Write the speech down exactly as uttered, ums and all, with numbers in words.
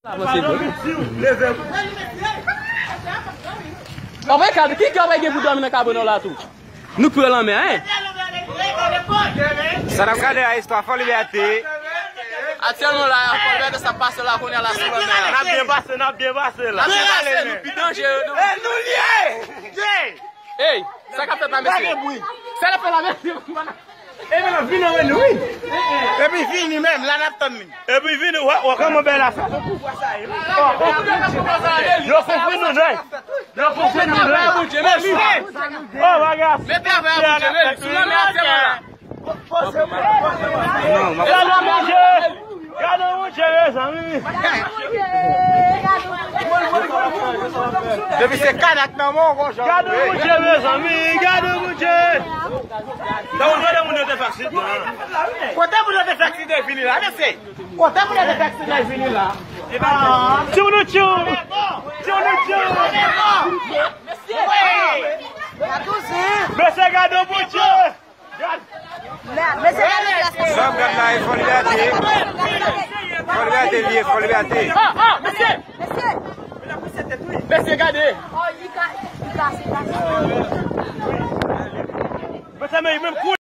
Avanse, bro. Anpil kab, ki kab gen pou dòmi nan kabann la tou? Nou k pran lanmè, hein? Sa n ap gade a, istwa Fò Libète. Aktyèlman la, Fò Libète sa pase la, kounye a la sou lanmè a. N ap byen pase, n ap byen pase la. N ap byen pase, nou pi danjere, nou. E nou lye! Hey! Sa k ap fèt la, mesye? Sa k ap fèt la, mesye? Epi vini, wi. Epi vini menm, la n ap tann li. Epi vini, wè, wè kòman bèl la sa. Yo konprann nou, nèg. Yo konprann nou, nèg. Oh, bagay. Mete avè a, Bondye, men sou lanmè a, se la. Gade Bondye, mezanmi. Depi se kanak nan men w, bon jan. Gade Bondye, mezanmi, gade Bondye. Kote moun yo te fè aksidan? Kote moun yo te fè aksidan vini la, mesye? Kote moun yo te fè aksidan vini la? Tchou nou tchou. Tchou nou tchou. Mesye, gade Bondye. Mesye, gade klas mesye. Sa m gad la, e Fò Libète. Fò Libète li ye, Fò Libète. Ah, ah, mesye. Mesye. Mesye, gade. Oh, li ka, li kase, kase. Mesye, men, menm kou.